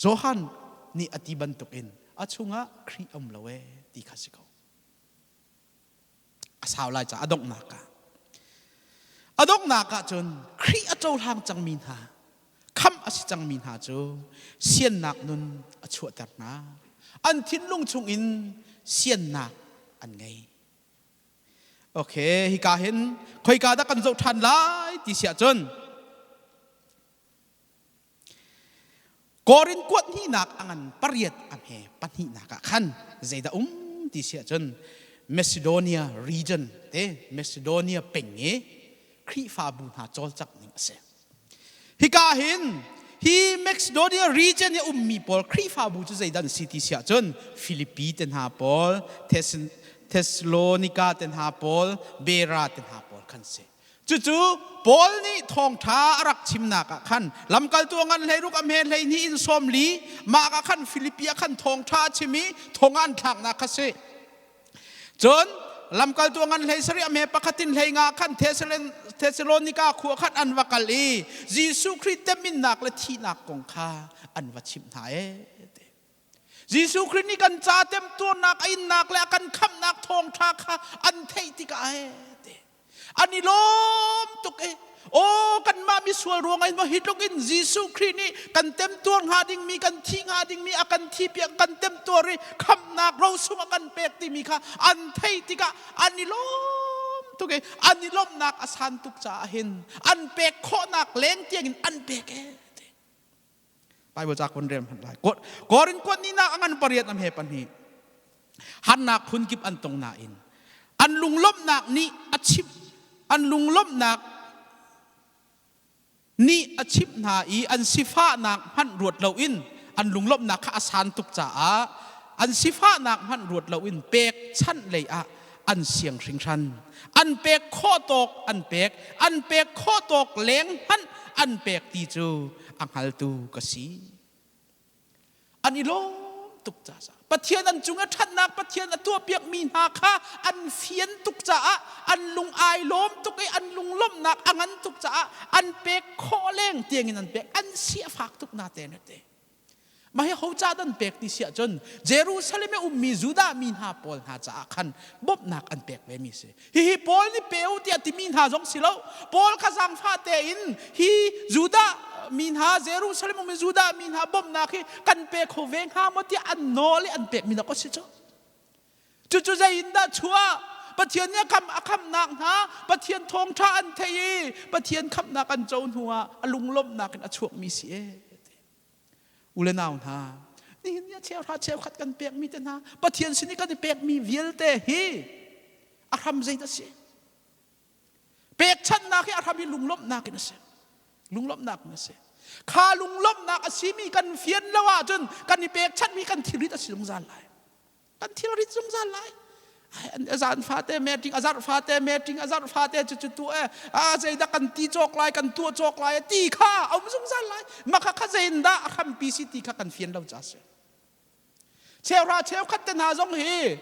Johan nih a ti bantukin a chungah Khrih a um lo ee ti kha si ko. A sau lai ca a donghnak ah. A donghnak ah cun Khrih a cohlang cangmi hna, khamh a si cangmi hna cu siannak nun a chuahter hna. An thinlung chungin siannak an ngei. Okay, hika hin khoika dah kan zoh ṭhan lai ti si ahcun Korin kuat hnihnak a ngan pariat a hme pahnihnak ah khan zeidah um ti si ahcun Macedonia region te Macedonia peng i Khrihfabu hna cawlcangh ning a si. Hika hin hi Macedonia region i ummi pawl Khrihfabu cu zeidah an si ti si ahcun Philippi te hna pawl, Thessalonica te hna pawl, Bera te hna pawl khan si. Cucu Paul nih thawngṭha a rak chimnak ah khan lamkaltu a ngan hleiruk a hme 12 in 40 mah ah khan Filipi ah khan thawngṭha a chim i thong ah an thlaknak kha si. Cun lamkaltu a ngan 17 a hme pakhat in 15 khan Thesalonika khua khan an va kal i Jesuh Khrih teminnak le thihnak kong kha an va chimh hna ee. Jesuh Khrih nih kan ca temtuarnak a innak le a kan khamhnak thawngṭha kha an theih tikah ee ti. An i lawm tuk i aw kanmah misual ruangah in maw hi tluk in Jesuh Khrih nih kan temtuar hnga dingmi kan thi hnga dingmi a kan thi piak kan temtuar i khamhnak rosung a kan pek timi kha an theih tikah an i lawm tuk i an i lawmhnak a san tuk caah hin an pek khawhnak leng tiangin an pek ee ti. Bible ca kun rel hmanh lai. Korin kuat ni nak a ngan pariat am he pahnih. Hannak phun kip an tong nain an lunglawmhnak nih a chimh an lunglawmhnak nih a chimh hna i an sifahnak hmanh ruat loin an lunglawmhnak kha a san tuk caah an sifahnak hmanh ruat loin pek chanh lei ah an siang hringhran an pek khawh tawk an pek an pek khawh tawk leng hmanh an pek ti cu a hngaltu ka si an i lawm tuk ca Pathian an cung a ṭhatnak Pathian a tuahpiak mi hna kha an fian tuk caah an lung ai lawm tuk i an lunglawmhnak a ngan tuk caah an pek khawh leng tiangin an pek an si a fak tuk na te na te Mah hi ho ca dan pek ti si ahcun Jerusalem i ummi Judah mi hna pawl hna caah khan bawmhnak an pek ve mi si. Hihi Paul nih pe u tiah timi hna zong si lo. Paul kha zaangfah tein hi Judah mi hna Jerusalem ummi Judah mi hna bawmhnak hi kan pe kho ve hnga maw tiah an nawl i an pek mi nak a si cu. Cucu zei in dah chuah? Pathian nih a kham a khamnak hna Pathian thawngṭha an theih i Pathian khamhnak an co hnuah a lunglawmhnak in a chuakmi si ee. U le nau hna, nihin ni a cheuhra cheukhat kan pekmi te hna Pathian sin i kan i pekmi vialte hi a hram zeidah a si? Pekchanhnak hi a hram hi lunglawmhnak in a si. Lunglawmhnak in a si. Kha lunglawmhnak a simi kan fian lo ahcun kan i pekchanhmi kan thilrit a si zungzal lai. Kan thilrit zungzal lai. Zan fate meeting, a zarh fate meeting, a zarh fate cu cu tu e a zeidah kan ti cawk lai, kan tuah cawk lai ti kha a um zungzal lai. Mah kha kha zeiindah a hrampi si ti kha kan fian lo ca si. Cheuhra cheukhat te hna zong hi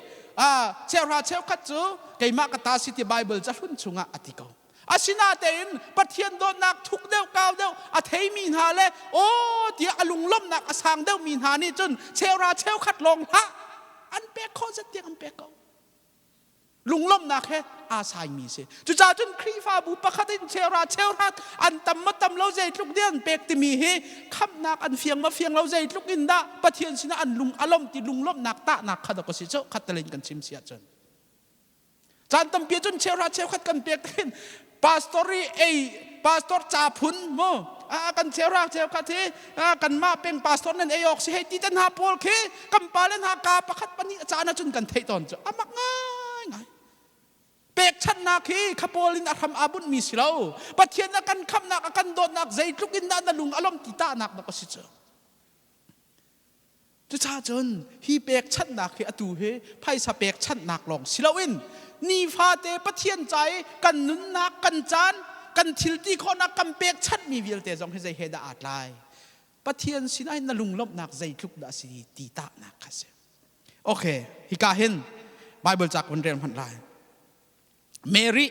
cheuhra cheukhat cu keimah ka ta si ti Bible cahlun chungah a ti ko. Asinatein Pathian dawtnak thuk deuh kau deuh a theimi hna le aw tiah a lunglawmhnak a sang deuhmi hna nih cun cheuhra cheukhat lawng hlah an pek khawh zat tiang an pek ko. Lunglawmhnak he aa saimi si. Cucaah cun Khrihfabu pakhat in cheuhra cheuhrat an tam ma tam lo zeitluk dih an pek timi hi khamhnak an fiang ma fiang lo zeitluk in dah Pathian sinah an lung a lawmh ti lunglawmhnak tahnak kha dawk a si cu khat talin kan chim si ahcun. Caan tampi cun cheuhra cheukhat kan pek hin pastor i ei pastor ca phun mu a kan cheuhra cheukhat hi kanmah peng pastor nan ei awk si hei ti te hna pawl khi kan pa le hna ka pakhat pahnih a caan ahcun kan theih tawn cu a mak ngai ngai. Pekchanhnak hi khapawl in a hram aa bunhmi si lo. Pathian a kan khamhnak a kan dawtnak zeitluk in dah na lung a lawm ti tahnak dak a si cu. Cucaah cun hi pekchanhnak hi atu hi phaisa pekchanhnak lawng si loin nifate Pathian ca i kan nunnak, kan caan, kan thil ti khawhnak kan pekchanhmi vialte zong hi zei he dah aa tlai? Pathian sinah hin na lunglawmhnak zeitluk dah a si ti tahnak kha a si. Okay, hika hin Bible ca kun rel hmanh lai. Mary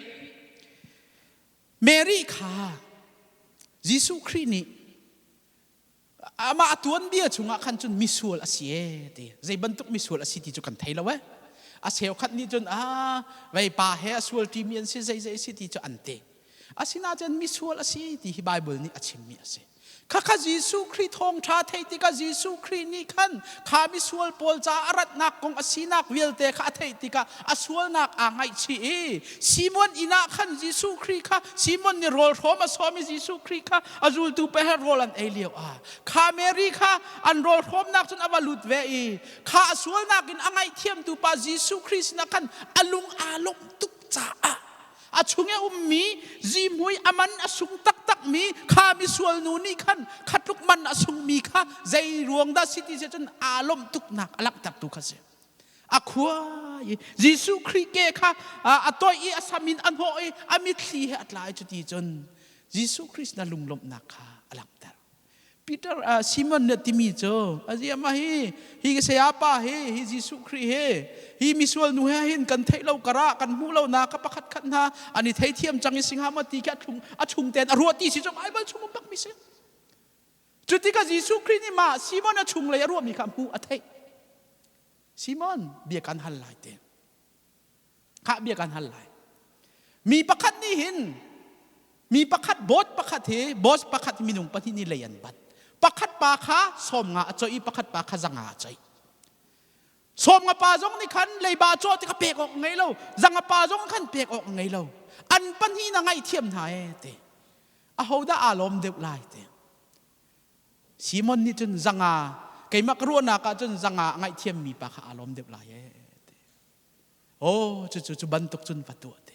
Mary kha Jesuh Khrih nih amah a tuanbia chungah khan cun misual a si e ti. Zei bantuk misual a si ti cu kan thei lo e. A cheukhat nih cun a vei pa he a sual ṭimi an si, zei zei si ti cu an ti. Asinain misual a si ti hi Bible nih a chimmi a si. Khakha Jesuh Khrih thawngṭha theih tikah Jesuh Khrih nih khan kha misual pawl ca a ratnak kong a sinak vialte kha a theih tikah a sualnak aa ngaihchih i Simon inn ah khan Jesuh Khrih kha Simon nih rawl hrawm a sawm i Jesuh Khrih kha a zultu pe he rawl an ei lio ah kha Mary kha an rawl hrawmnak cun a va lut ve i kha a sualnak in a ngaihthiamtu pa Jesuh Khrih sinah khan a lung aa lawmh tuk caah a chung i ummi zihmui a man a sung taktakmi kha misual nu nih khan khatluk man a sungmi kha zei ruang dah si ti si cun aa lawmh tuknak a langhtertu kha si. A khua i Jesuh Khrih ke kha a toih i a sam in a hnawh i a mitthli he a tla i cuti cun Jesuh Khrist na lunglawmhnak kha a langhter. Peter Simon nih timi cu azia mah hi hi saya pa hi hi Jesuh Khrih hi hi misual nu he hin kan theih lo karah kan hmuh lo na ka pakhat khat hna an i theithiam cang i singha ma ti khi a chung a chung ten a ruah ti si cu Bible chung um bak mi si. Cu tikah Jesuh Khrih nih mah Simon a chung lei a ruah mi kha hmuh a theih. Simon bia kan hal lai te. Khah bia kan hal lai. Mi pakhat nih hin mi pakhat boss pakhat hi boss pakhat minung pahnih nih lei an bat. Pakhat pa kha 50 a coih i pakhat pa kha 500 a coih. 50 pa zong nih khan leiba cawh tikah pek awk ngei lo. 500 pa zong khan pek awk ngei lo. An pahnih na ngaihthiam hna e te. Ahodah aa lawm deuh lai te. Simon nih cun 500 keimah ka ruahnak ah cun 500 a ngaihthiammi pa kha aa lawm deuh lai e te. Oh, cucu cu bantuk cun va tuah te.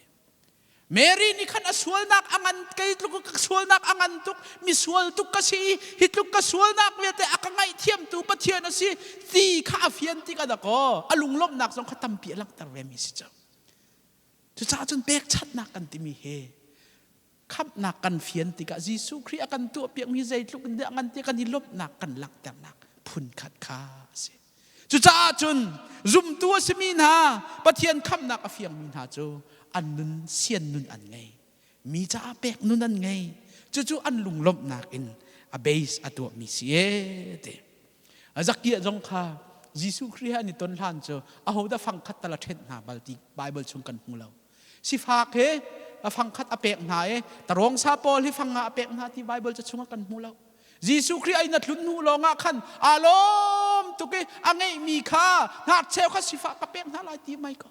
Mary nih khan a sualnak a ngan kei tluk ka sualnak a ngan tuk mi sual tuk ka si hi tluk ka sualnak vialte a ka ngaihthiamtu Pathian a si ti kha a fian tik a dakaw a lunglawmhnak zong kha tampi a langhter ve mi si cu. Cucaah cun pekchanhnak kan timi hi khamhnak kan fian tikah Jesuh Khrih a kan tuahpiakmi zeitluk in dah ngan ti kan i lawmhnak kan langhternak phunkhat kha a si. Cucaah cun zumtu a simi hna Pathian khamhnak a fiangmi hna cu an nun sian nun an ngei. Mi caah pek nun an ngei. Cucu an lunglawmhnak in a base a tuahmi si e ti. Zakiah zong kha Jesuh Khrih he an i ton hlan cu ahodah fangkhat tal a ṭhenh hna bal ti Bible chung kan hmu lo. Sifak he a fangkhat a pek hna i tarawng sa pawl hi fang nga a pek hna ti Bible ca chungah kan hmu lo. Jesuh Khrih ai na tlun hnu lawngah khan aa lawm tuk i a ngeihmi kha ngakcheu kha sifah ka pek hna lai ti mai ko.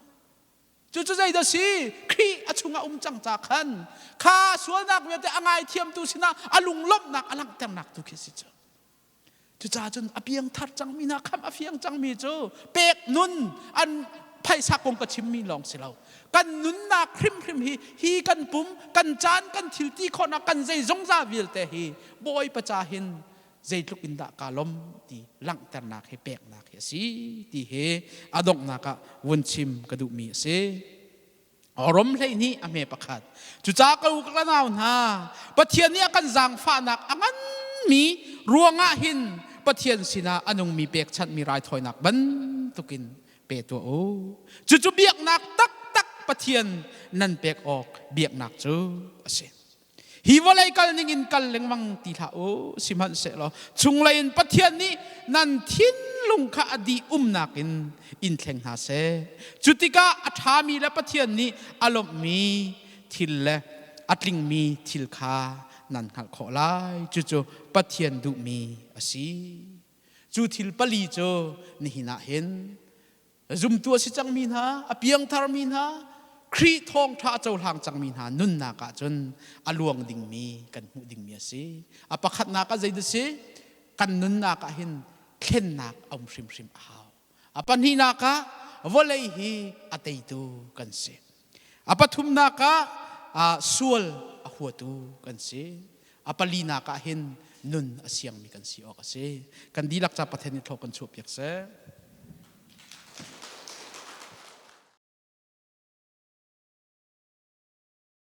Cucu zeidah si? Khrih a chungah um cang ca khan kha sualnak vialte a ngaithiamtu sinah a lunglawmhnak a langhternak tu khi si cu. Cucaah cun a piangthar cangmi hna khamh a fiang cangmi cu pek nun an phaisa kong ka chimmi lawng si lo. Kan nunnak hrimhrim hi hi kan pum, kan caan, kan thil ti khawhnak, kan zeizongza vialte hi Bawipa ca hin Zeitluk in dah kaa lawm ti langhternak he peknak hi a si ti he a donghnak ah vun chim ka duhmi a si. Rom 12 a hme pakhat. Cucaah ka u ka nau hna, Pathian nih a kan zaangfahnak a nganmi ruangah hin Pathian sinah a nungmi pekchanhmi raithawinak bantukin pe tuah u. Cucu biaknak taktak Pathian nan pek awk biaknak cu a si. Hi vawlei kal ning in kal lengmang ti hlah u, sihmanhsehlaw chunglei in Pathian nih nan thinlung kha a dih umnak in in thleng hna seh. Cu tikah a ṭhami le Pathian nih a lawmhmi thil le a tlingmi thil kha nan hngalh khawh lai. Cucu Pathian duhmi a si. Cu thil pali cu nihin ah hin Zumtu a si cangmi hna, a piangtharmi hna, Khrih thawngṭha a cohlang cangmi hna nunnak ah cun a luang dingmi kan hmuh dingmi a si. A pakhatnak ah zeidah si? Kan nunnak ah hin thlennak a um hrimhrim a hau. A pahnihnak ah vawlei hi a teitu kan si. A pathumnak ah sual a huatu kan si. A palinak ah hin nun a siangmi kan si awk a si. Kan dihlak ca Pathian nih thlaw kan chuahpiak seh.